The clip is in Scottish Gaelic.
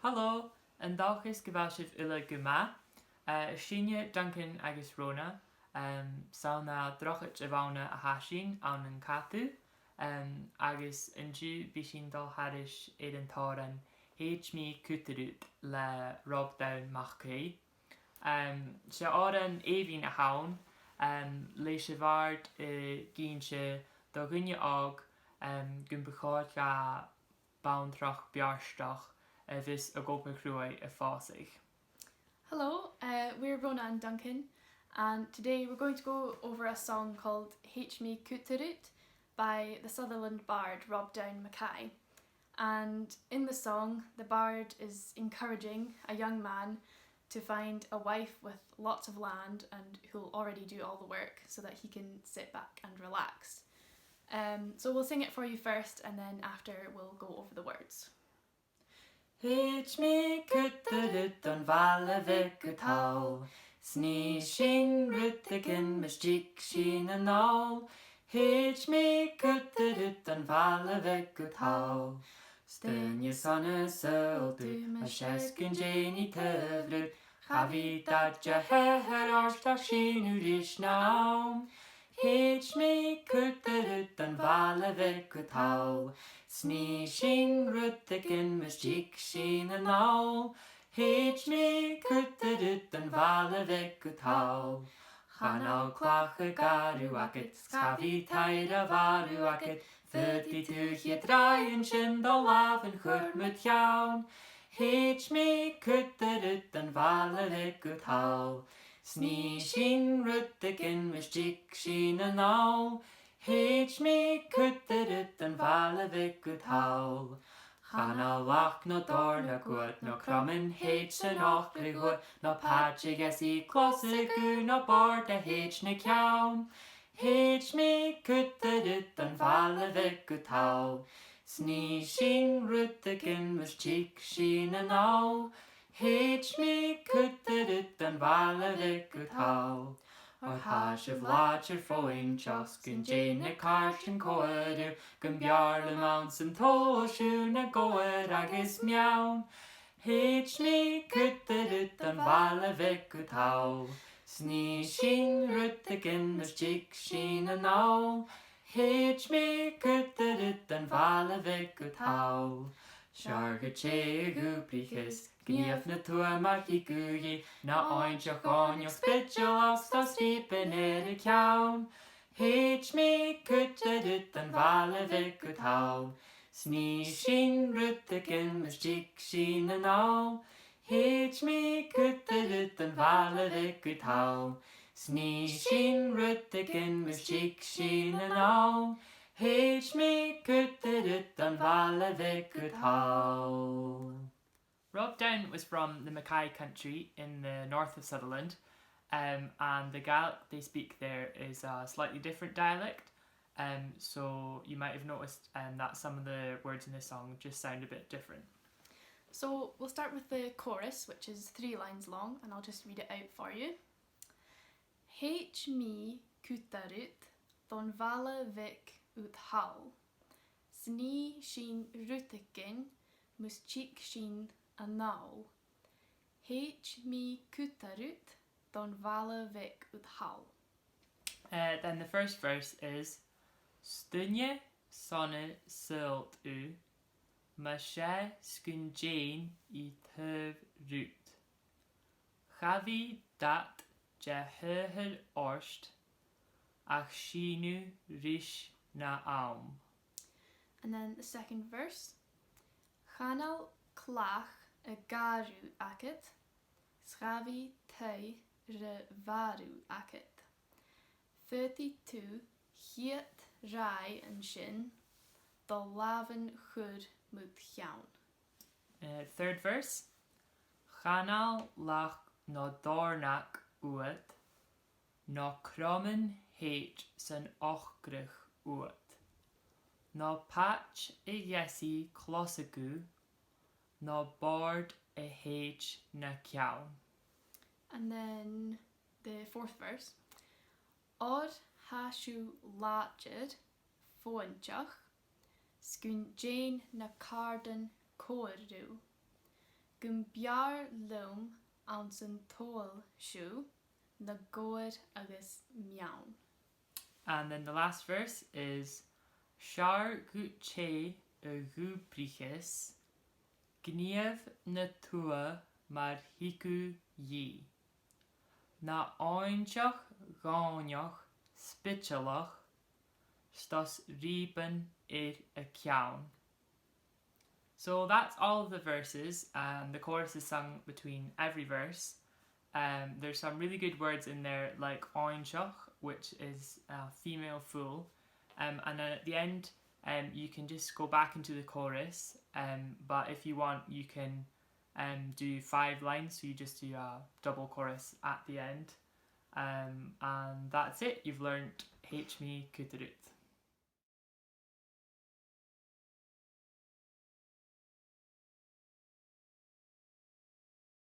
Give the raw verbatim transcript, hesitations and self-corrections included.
Halò, an dòchas gu bheil sibh uile gu math. Eh, is sinne Duncan agus Rona, em, 's ann à Drochaid a' Bhanna a tha sinn ann an Cadal, em, agus an-diugh bidh sinn a' dol thairis air an t-òran Thèid Mi Cuide Riut le Rob Donn MacAoidh. Em, 's e òran èibhinn a th' ann, em, leis a' bhàrd, eh, ag innse do dhuine òg, em, gum bu chòir dha banntrach beartach a bhios ag obair chruaidh a phòsadh. Hello, uh, we're Rona and Duncan, and today we're going to go over a song called Thèid Mi Cuide Riut by the Sutherland bard Rob Donn MacAoidh. And in the song, the bard is encouraging a young man to find a wife with lots of land and who'll already do all the work so that he can sit back and relax. Um, so we'll sing it for you first, and then after we'll go over the words. Thèid mi cuide riut don bhaile bheag ud thall, 's nì sinn rudeigin mus tig sinn a-nall. Thèid mi cuide riut don bhaile bheag ud thall. 'S duine sona saoghal thu, mas e 's gun dèan i taobh riut, cha bhi dad de shaothair ort ach sìneadh ris na àm. Thèid mi cuide riut don bhaile bheag ud thall, 's nì sinn rudeigin mus tig sinn a-nall. Thèid mi cuide riut don bhaile bheag ud thall. Chan eil clach a' ghàrraidh agad, 's cha bhi taidhir a' mharbhaidh agad, faodaidh tu a' chiad ràith an sin do làmhan chur mud cheann. Thèid mi cuide riut don bhaile bheag ud thall, 's nì sinn rudeigin mus tig sinn a-nall. Thèid mi cuide riut don bhaile bheag ud thall. Chan eil lach no dòrnag uat, no cromainn thèid san ochdradh uat, no paid a gheasaidh closaig thu, no bòrd a thèid na ceann. Thèid mi cuide riut don bhaile bheag ud thall, 's nì sinn rudeigin mus tig sinn a-nall. Thèid mi cuide riut don bhaile bheag ud thall. Oir tha sibh làidir fòghainteach, 's gun dèan na càirdean cobhair thu, gum b' fheàrr leam anns an t-seòmar seo na gobhar agus meann. Thèid mi cuide riut don bhaile bheag ud thall, 's nì sinn rudeigin mus tig sinn a-nall. Thèid mi cuide riut don bhaile bheag ud thall. 'S fheàrr dhut tè a dh'obraicheas, gnìomh na tuath mar thig thu dhi, na òinseach òineach spidseil às do srìoban air a ceann. Thèid mi cuide riut don bhaile bheag ud thall, 's nì sinn rudeigin mus tig sinn a-nall. Thèid mi cuide riut don bhaile bheag ud thall, 's nì sinn rudeigin mus tig sinn a-nall. Thèid mi cuide riut don bhaile bheag ud thall. Rob Donn was from the Mackay country in the north of Sutherland, um, and the Gaelic they speak there is a slightly different dialect, um, so you might have noticed, um, that some of the words in this song just sound a bit different. So we'll start with the chorus, which is three lines long, and I'll just read it out for you. Thèid mi cuide riut don bhaile bheag ud thall, 's nì sinn rudeigin mus tig sinn a-nall. Thèid mi cuide riut don bhaile bheag ud thall. Uh, then the first verse is, 'S duine sona saoghal thu, mas e 's gun dèan i taobh riut. Cha bhi dad de shaothair ort ach sìneadh ris na àm. And then the second verse. Chan eil clach a' ghàrraidh agad, 's cha bhi taidhir a' mharbhaidh agad. Faodaidh tu a' chiad ràith an sin do làmhan chur mud cheann. Uh, third verse. Chan eil lach no dòrnag uat, no cromainn thèid san ochdradh uat, no paid a gheasaidh closaig thu, no bòrd a thèid na ceann. And then the fourth verse. Oir tha sibh làidir fòghainteach, 's gun dèan na càirdean cobhair thu, Gum b' fheàrr leam anns an t-sabhal seo na gobhair agus meann. And then the last verse is: 'S fheàrr dhut tè a dhùbraicheas, gnìomh na tuath mar thig thu dhi. Na òinseach dhòmhnach spidsealach, 's tòrr rìbean air a ceann. So that's all of the verses, and the chorus is sung between every verse. Um, there's some really good words in there, like òinseach, which is a female fool. Um, and then at the end, um, you can just go back into the chorus, um, but if you want, you can, um, do five lines, so you just do a double chorus at the end. Um, and that's it, you've learnt Thèid mi cudromach.